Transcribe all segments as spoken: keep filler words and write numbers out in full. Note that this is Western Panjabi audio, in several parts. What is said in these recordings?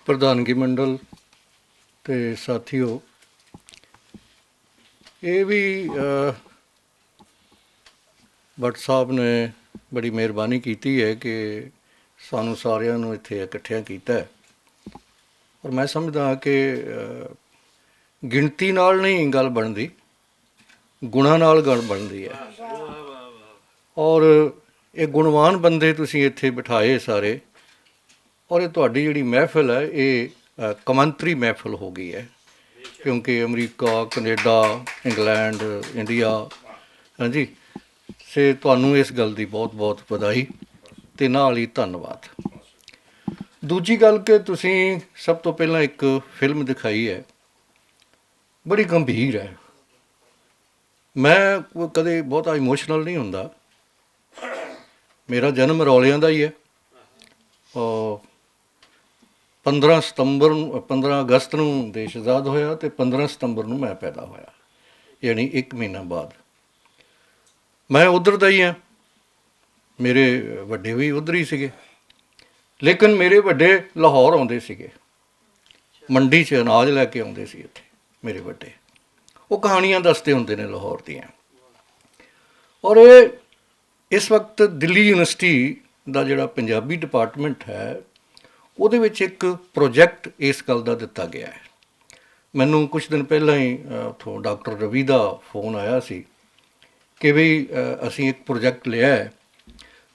پردھانگی منڈل تے ساتھیو، یہ بھی بٹ صاحب نے بڑی مہربانی کیتی ہے کہ سانوں ساریاں نوں اتھے اکٹھیاں کیتا ہے۔ اور میں سمجھدا ہاں کہ گنتی نال نہیں گل بندی، گناں نال گل بندی ہے۔ اور یہ گنوان بندے تسی اتھے بٹھائے سارے، اور یہ تہاڈی جڑی محفل ہے، یہ کمنتری محفل ہو گئی ہے، کیونکہ امریکہ، کینیڈا، انگلینڈ، انڈیا، ہاں جی، سے تہانوں اس گل دی بہت بہت ودائی تے نال ہی دھنواد۔ دوجی گل کہ تسی سب تو پہلاں ایک فلم دکھائی ہے، بڑی گمبھیر ہے۔ میں کدے بہت ایموشنل نہیں ہوندا۔ میرا جنم رولیاں دا ہی ہے۔ اور پندرہ ستمبر نوں، پندرہ اگست نوں دیش آزاد ہویا تے پندرہ ستمبر نوں میں پیدا ہویا، یعنی ایک مہینہ بعد۔ میں ادھر دا ہی ہاں، میرے وڈے بھی ادھر ہی سیگے، لیکن میرے وڈے لاہور آندے سیگے، منڈی چ اناج لے کے آندے سی اتھے میرے وڈے۔ وہ کہانیاں دستے ہوندے نے لاہور دیاں۔ اور یہ اس وقت دلی یونیورسٹی دا جڑا پنجابی ڈپارٹمنٹ ہے، وہ دے وچ ایک پروجیکٹ اس گل دا دتا گیا ہے۔ مینوں کچھ دن پہلاں ہی اتھوں ڈاکٹر روی دا فون آیا سی کہ بھئی، اسی ایک پروجیکٹ لیا ہے،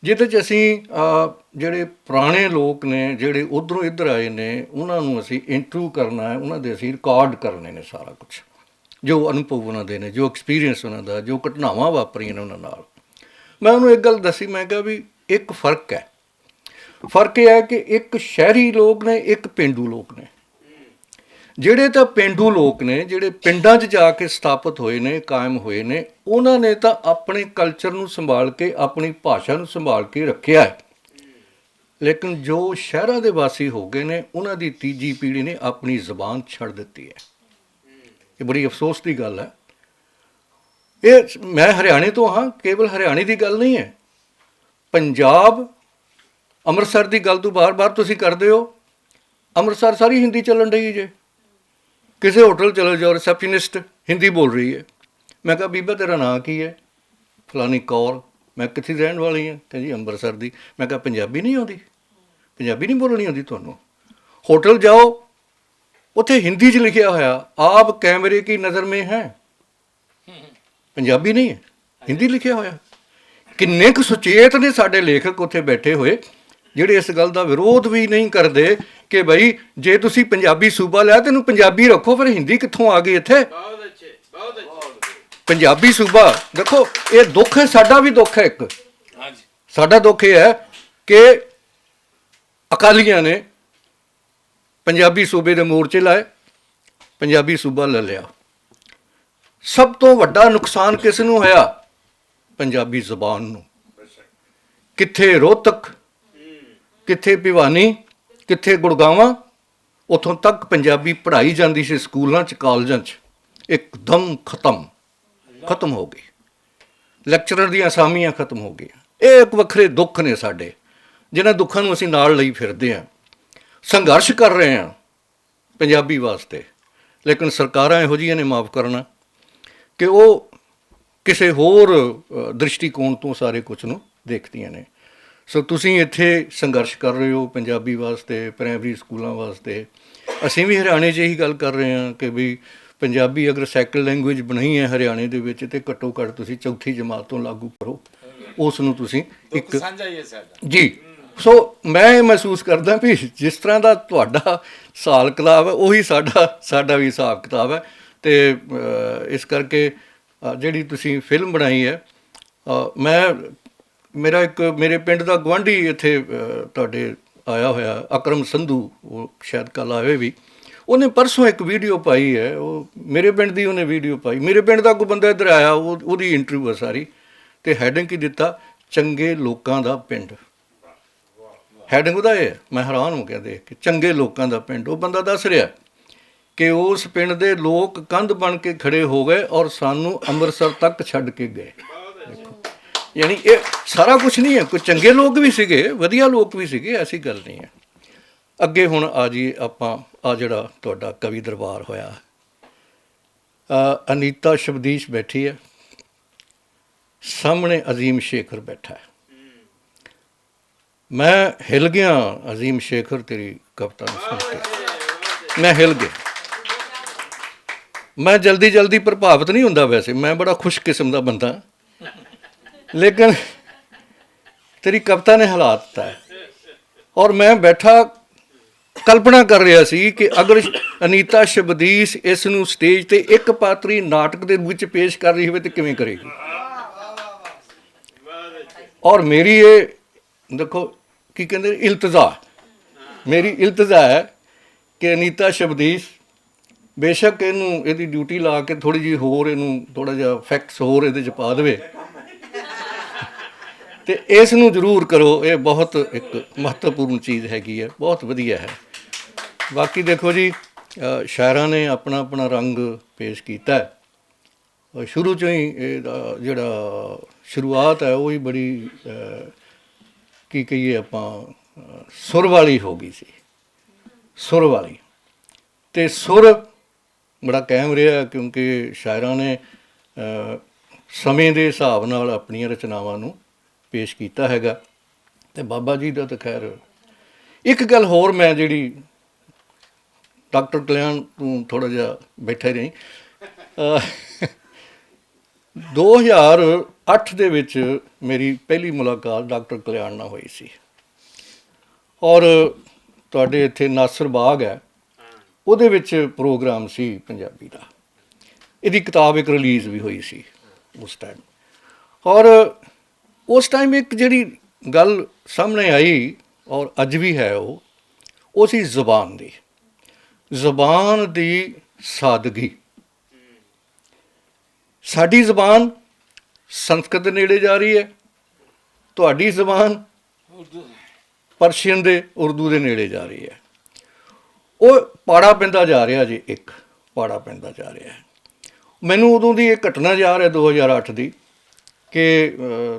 جہد چ اسی جڑے پرانے لوگ نے، جڑے ادھروں ادھر آئے نے، انہاں نوں اسی انٹرویو کرنا ہے، انہاں دے اسی ریکارڈ کرنے نے سارا کچھ، جو انوبھو انہاں دے نے، جو ایکسپیرینس انہاں دا، جو گھٹناواں واپریاں نے انہاں نال۔ میں انہوں ایک گل دسی، میں کہا بھی ایک فرق ہے۔ فرق یہ ہے کہ ایک شہری لوگ نے، ایک پینڈو لوگ نے۔ جڑے تاں پینڈو لوگ نے، جڑے پنڈاں 'چ جا کے ستھاپت ہوئے نے، قائم ہوئے نے، انہاں نے تاں اپنے کلچر نوں سنبھال کے، اپنی بھاشا نوں سنبھال کے رکھیا ہے۔ لیکن جو شہراں دے واسی ہو گئے نے، انہاں دی تیجی پیڑھی نے اپنی زبان چھڑ دتی ہے۔ یہ بڑی افسوس دی گل ہے۔ یہ میں ہریانے تو ہاں، کیول ہریانے دی گل نہیں ہے۔ پنجاب، امرتسر دی گل تو بار بار تسی کردے ہو۔ امرتسر ساری ہندی چلن رہی ہے جے۔ کسے ہوٹل چلے جاؤ، ریسپشنسٹ ہندی بول رہی ہے۔ میں کہا، "بیبا، تیرا ناں کی ہے؟" "فلانی کور۔" "میں کتھی رہن والی ہاں؟" کہ "جی، امرتسر دی۔" میں کہا، "پنجابی نہیں آندی؟ پنجابی نہیں بولنی آندی تانوں؟" ہوٹل جاؤ، اتھے ہندی چ لکھیا ہویا، "آپ کیمرے کی نظر میں ہیں۔" پنجابی نہیں ہے، ہندی لکھیا ہویا۔ کنے کُ سچیت نے ساڈے لیکھک اتھے بیٹھے ہوئے، جڑے اس گل دا وِرودھ وی نہیں کردے کہ بھائی، جے تسی پنجابی صوبہ لیا، تینوں پنجابی رکھو، پھر ہندی کتھوں آ گئی اتھے؟ پنجابی صوبہ، دیکھو، یہ دکھ ہے، ساڈا بھی دکھ ہے ایک۔ ساڈا دکھ یہ ہے کہ اکالیاں نے پنجابی صوبے دے مورچے لائے، پنجابی صوبہ لے لیا۔ سب تو وڈا نقصان کس نوں ہویا؟ پنجابی زبان نوں۔ کتھے روہتک، کتھے بھوانی، کتھے گڑگاواں، اتھوں تک پنجابی پڑھائی جاندی سی سکولاں چ، کالجاں چ، ایک دم ختم، ختم ہو گئی۔ لیکچرر دیاں اسامیاں ختم ہو گئیاں۔ ایک وکھرے دکھ نے ساڈے، جنہاں دکھاں نوں اسی نال لئی فردے ہاں، سنگھرش کر رہے ہاں پنجابی واسطے، لیکن سرکاراں ایہو جیاں نے، معاف کرنا، کہ وہ کسے ہور درشٹی کون توں سارے کچھ نوں دیکھدیاں نے۔ سو تسی اتھے سنگھرش کر رہے ہو پنجابی واسطے، پرائمری سکولاں واسطے۔ اسی وی ہریانے چ یہی گل کر رہے ہاں کہ بھئی، پنجابی اگر سیکنڈ لینگویج بنائی ہے ہریانے دے وچ، تے گھٹو گھٹ تسی چوتھی جماعت توں لاگو کرو اس نوں۔ تسی ایک جی، سو میں محسوس کردا بھی جس طرح دا تہاڈا حساب کتاب ہے، وہی ساڈا ساڈا وی حساب کتاب ہے۔ تے اس کرکے جیہڑی تسی فلم بنائی ہے، میں، میرا ایک، میرے پنڈ دا گوانڈی اتھے تہاڈے آیا ہویا، اکرم سندھو، وہ شاید کل آوے وی۔ انہیں پرسوں ایک ویڈیو پائی ہے، وہ میرے پنڈ دی انہیں ویڈیو پائی۔ میرے پنڈ دا کوئی بندہ ادھر آیا، وہ، اوہدی انٹرویو ہے ساری۔ تے ہیڈنگ کی دتا؟ چنگے لوکاں دا پنڈ۔ ہیڈنگ اوہدا اے ہے، میں حیران ہو گیا دیکھ کے، چنگے لوکاں دا پنڈ۔ وہ بندہ دس رہا کہ اس پنڈ دے لوک کندھ بن کے کھڑے ہو گئے اور سانوں امرتسر تک چھڈ کے گئے۔ یعنی یہ سارا کچھ نہیں ہے، کوئی چنگے لوک بھی سیگے، ودیا لوک بھی سیگے، ایسی گل نہیں ہے۔ اگے ہن آ جی، آپاں آ جڑا تہاڈا کوی دربار ہویا، انیتا شبدیش بیٹھی ہے، سامنے عظیم شیخر بیٹھا ہے۔ میں ہل گیا، عظیم شیخر، تیری کوتا نوں سن کے میں ہل گیا۔ میں جلدی جلدی پربھاوت نہیں ہوندا، ویسے میں بڑا خوش قسم دا بندہ، لیکن تیری کوتا نے ہلا دتا ہے۔ اور میں بیٹھا کلپنا کر رہا سی کہ اگر انیتا شبدیش اس نوں سٹیج تے ایک پاتری ناٹک دے وچ پیش کر رہی ہوئے تے کیویں کرے گی۔ اور میری یہ، دیکھو، کی کہندے، التزا، میری التزا ہے کہ انیتا شبدیش بے شک اینوں، ایہدی ڈیوٹی لا کے تھوڑی جی ہور اینوں، تھوڑا جا فیکٹس ہور ایہدے چ پا دے تے اس نوں ضرور کرو۔ یہ بہت ایک مہتوپورن چیز ہے، بہت ودیا ہے۔ باقی دیکھو جی، شاعراں نے اپنا اپنا رنگ پیش کیتا ہے۔ شروع چوں ہی جڑا شروعات ہے، وہی بڑی، کی کہیے اپاں، سر والی ہو گئی سی۔ سر والی تے سر بڑا قائم رہیا، کیونکہ شاعراں نے سمے دے حساب نال اپنیاں رچناواں نوں پیش کیتا ہے گا۔ تے بابا جی دا تے خیر، ایک گل ہور میں جڑی ڈاکٹر کلیان توں تھوڑا جہا بیٹھا ہی رہی۔ دو ہزار اٹھ دے وچ میری پہلی ملاقات ڈاکٹر کلیان نال ہوئی سی، اور تہاڈے اتھے ناصر باغ ہے، اودے وچ پروگرام سی پنجابی دا، ایہدی کتاب ایک ریلیز بھی ہوئی سی اس ٹائم۔ اور اس ٹائم ایک جڑی گل سامنے آئی، اور اج بھی ہے، وہ وہ سی زبان دی، زبان دی سادگی۔ ساڈی زبان سنسکرت دے نیڑے جا رہی ہے، تہاڈی زبان پرشین دے، اردو دے نیڑے جا رہی ہے۔ وہ پاڑا پیندا جا رہا جی، ایک پاڑا پیندا جا رہا ہے۔ مینوں ادوں دی ایک گھٹنا یاد ہے، دو ہزار اٹھ دی، کہ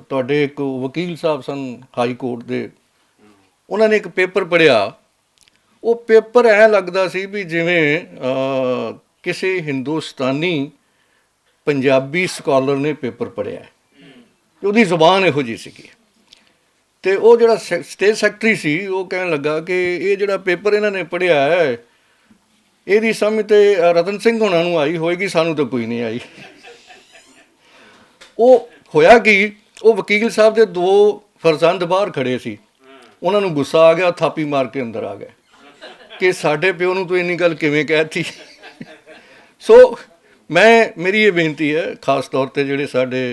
تہاڈے ایک وکیل صاحب سن ہائی کورٹ دے، انہاں نے ایک پیپر پڑھیا۔ وہ پیپر ایں لگدا سی بھی جویں کسی ہندوستانی پنجابی سکالر نے پیپر پڑھیا ہے، تے اوہدی زبان ایہو جی سی۔ تے او جڑا سٹیج سیکرٹری سی، او کہن لگا کہ ایہہ جڑا پیپر انہاں نے پڑھیا ہے، ایہدی سمجھ تے رتن سنگھ ہوناں نوں آئی ہوئے گی، سانوں تے کوئی نہیں آئی۔ او ہویا کہ او وکیل صاحب دے دو فرزند باہر کھڑے سی، انہاں نوں غصہ آ گیا، تھاپی مار کے اندر آ گئے کہ ساڈے پیو نوں تو اینی گل کیویں کہتی۔ سو میں، میری یہ بینتی ہے، خاص طور تے جڑے ساڈے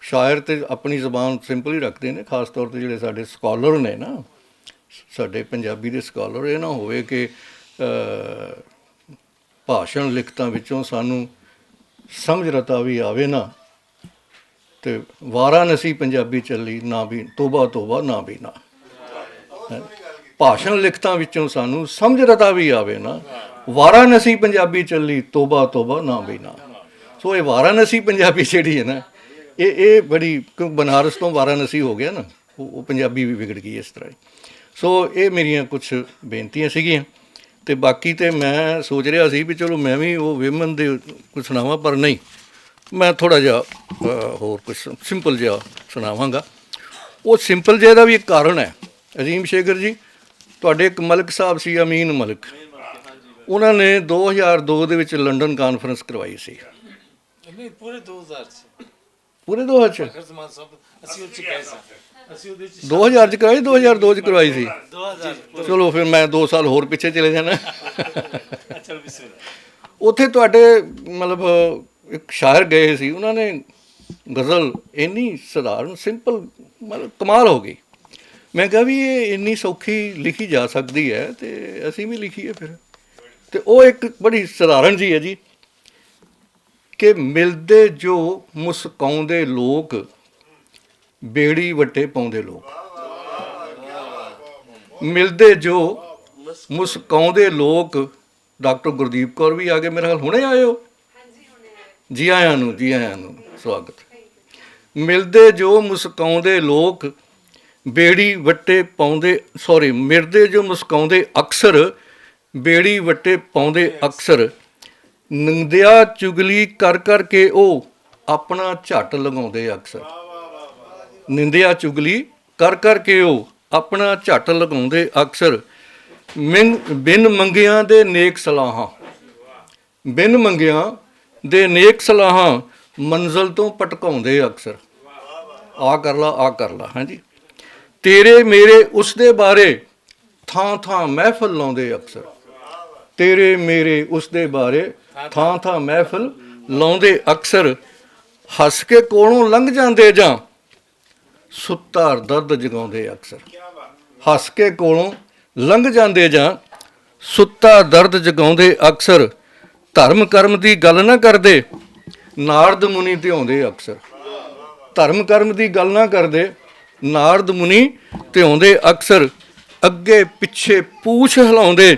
شاعر تے اپنی زبان سمپل ہی رکھدے نے، خاص طور تے جڑے ساڈے سکالر نے نا، ساڈے پنجابی دے سکالر، یہ نہ ہوئے کہ بھاشن لکھتاں وچوں سانوں سمجھ رتا وی آوے نہ، تے وارانسی پنجابی چلی نہ بھی، توبہ توبہ نہ بھی نہ۔ بھاشن لکھتاں وچوں سانوں سمجھ رتا وی آوے نہ، وارانسی پنجابی چلی توبہ توبہ نہ بھی نہ۔ سو یہ وارانسی پنجابی جڑی ہے نا، یہ یہ بڑی، کیونکہ بنارس تو وارانسی ہو گیا نا، وہ پنجابی بھی وگڑ گئی اس طرح۔ سو یہ میریاں کچھ بینتیاں سیگیاں۔ تے باقی تے میں سوچ رہا سی بھی چلو میں بھی وہ ویمن دے کچھ سناواں، پر نہیں، میں تھوڑا جہا ہور کچھ سمپل جہا سناواں گا۔ وہ سمپل جہے دا بھی ایک کارن ہے، عظیم شیخر جی، تہاڈے ایک ملک صاحب سی، امین ملک، انہاں نے دو ہزار دو دے وچ لندن کانفرنس کروائی سی۔ پورے دو ہزار چ۔ دو ہزار چ کرائی، دو ہزار دو چ کروائی سی۔ چلو پھر میں دو سال ہور پچھے چلے جانا۔ اتھے تہاڈے، مطلب، ایک شاعر گئے سی، انہاں نے غزل اینی سدھارن، سمپل، مطلب، کمال ہو گئی۔ میں کہا بھی یہ اینی سوکھی لکھی جا سکدی ہے تے اسی بھی لکھیے پھر۔ تے او ایک بڑی سدھارن جی ہے جی، کہ ملدے جو مسکاؤندے لوک، بیڑی وٹے پاؤندے لوک۔ ملدے جو مسکاؤندے لوک۔ ڈاکٹر گردیپ کور بھی آ گئے، میرا خیال ہنے آئے ہو۔ جی آیاں نوں، جی آیاں نوں، سواگت۔ ملدے جو مسکاؤندے لوک، بیڑی وٹے پاؤندے، سوری، مردے جو مسکاؤندے اکثر، بیڑی وٹے پاؤندے اکثر، نندیا چگلی کر کر کے او اپنا جھٹ لگاؤندے اکثر۔ نندیا چگلی کر کر کے او اپنا جھٹ لگاؤندے اکثر۔ من بن منگیاں دے نیک صلاحاں، بن منگیاں دے نیک صلاحاں منزل توں پٹکاؤندے اکثر۔ آ کر لا، آ کر لا، ہاں جی۔ تیرے میرے اس دے بارے تھاں تھاں محفل لاؤندے اکثر۔ تیرے میرے اس دے بارے تھاں تھاں محفل لاؤندے اکثر۔ ہس کے کولوں لنگھ جاندے جاں ستا درد جگاؤندے اکثر۔ ہس کے کولوں لنگھ جاندے جاں ستا درد جگاؤندے اکثر۔ دھرم کرم دی گل نہ کردے، نارد منی تے آؤندے اکثر۔ دھرم کرم دی گل نہ کردے، نارد منی تے آؤندے اکثر۔ اگے پچھے پوچھ ہلاؤندے،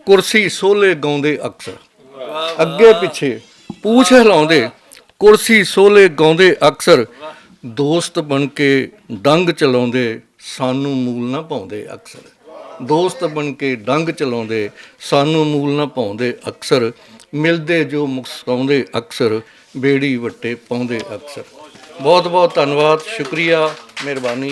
کرسی سولے گاؤندے اکثر۔ اگے پچھے پوچھ ہلاؤندے، کرسی سولے گاؤندے اکثر۔ دوست بن کے ڈنگ چلاؤندے، سانوں مول نہ پاؤندے اکثر۔ دوست بن کے ڈنگ چلاؤندے، سانوں مول نہ پاؤندے اکثر۔ ملدے جو مسکاؤندے اکثر، بیڑی وٹے پاؤندے اکثر۔ بہت بہت دھنواد، شکریہ، مہربانی۔